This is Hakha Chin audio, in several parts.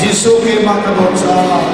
Jesuh keimah ka dawt caah.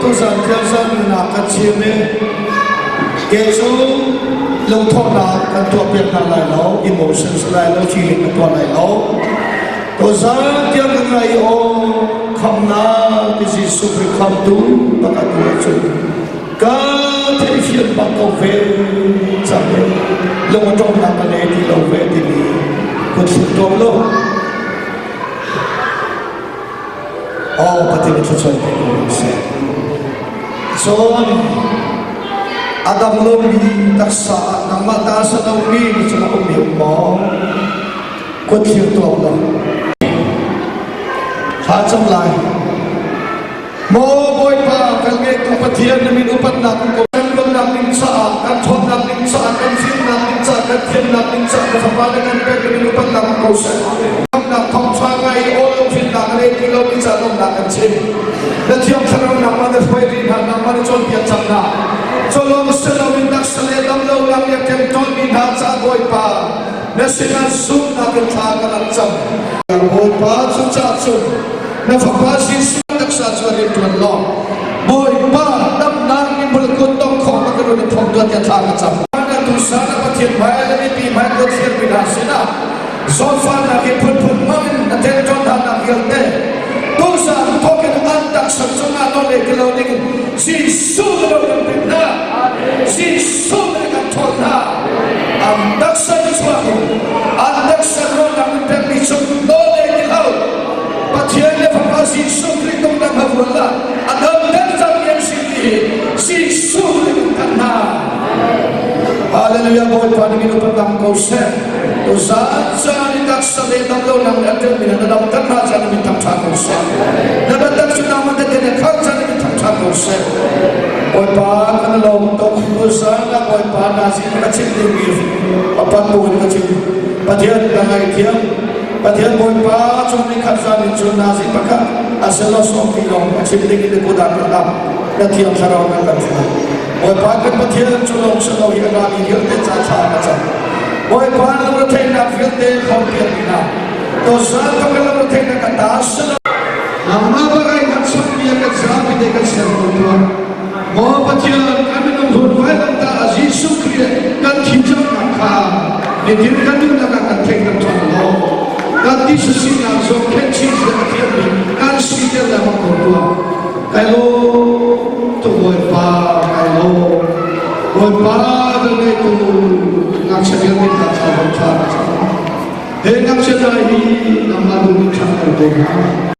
Tuzan tiang na kan chim i kei cu lungthawhnak kan tuahpiak hna lai lo, emotions lai lo, feeling kan tuah lai lo. Tuzan tiang kan ngai i aw khamnak ti Jesuh Khrih khamtu pakhat tu ahcun ka theihfian bak ko ve cang i lung a ṭawmnak ka nei ti lo ve timi kut thluk tuam lo. Aw Pathian thluachuah pe ko seh. Cun a dam lomi taksa ah nangmah ta sa lomi na cungah um mi um maw? Kut thlir tuak lo. Thla cam lai. Maw Bawipa, kan ngeitu Pathian na min upatnak in ko kan luatnak ding caah, kan ṭhawnnak ding caah, kan fimnak ding caah, kan thiamnak ding caah na Fapa na kan pek na min upatnak in ko seh. Ramnak thawngṭha ngai i aw lungthinnak a nei ti lomi caah lawmhnak kan chim. Na Thiang Thlarau nangmah na hruai rih hna, nangmah na cawnpiak cang hna. Cawlawng siloin taksa le damlonak le ṭemṭawnmi hna caah Bawipa, na sinah zumhnak in thla ka rak cam. Bawipa, cucaah cun na Fapa Jesuh taksa cu a rianṭuan law Bawipa damnak ni mulkut tong khawh ma ka run in thawng tuah tiah thla ka cam. Na tusa na Pathian hmai le mipi hmai ka thirmi hna sinah zawnfahnak hi phunphun hmang in na ṭemṭawn hnanak vialte tusa thawkin a. lo ding Jesuh na kan pek hna. Jesuh na kan ṭhawl hna. An taksa chuak in an taksa ruahnak in pekmi cung nawl ei ti hlah u. Pathian le Fapa Jesuh Khrih tung dang ha vuan la a dam deuh cangmi an si ti hi Jesuh nih kan thanh hna. Hallelujah Bawipa nih min upat dang ko seh. Tuzaan caan i taksa le dam lo nang nih a ṭelmi na dam kan hna caan min thangṭha ko seh. Na biatak cu nangmah te na khar caan min thangṭha ko seh. Bawipa kan lawm tuk tuzaan ah Bawipa na sin ka chim dingmi papat bu in ka chim. Pathian ka ngaithiam. Pathian Bawipa cung ni khat zan in cun nazi pakhat a selo sawm ti lawng a chim ding in kudan kan ap na thiang thlarau kan kan thla. Bawipa kan Pathian cu lawng si lo hi a rami vialte ca thla ka cam. Bawipa lungretheihnak vialte khawmpiak ding ah tozan ka kan lungretheihnak ka ta si lo. Nangmah bagai kan sakmi kan zapi te kan ser ko tuah. Maw Pathian kan minung hun vailam ta Jesuh Khrih kan thi cangnak kha nitin kan nunnak ah kan theih kan ṭhang law kan ti sinak zong khen chin le a thiammi kan si ter le bang ko tuah. Kai lo tu Bawipa kai lo Bawipa kan ngei tu ngakchia vialte hna thla bang thla ka cam. He ngakchia hna hi nangmah duh ning thlang ko hna.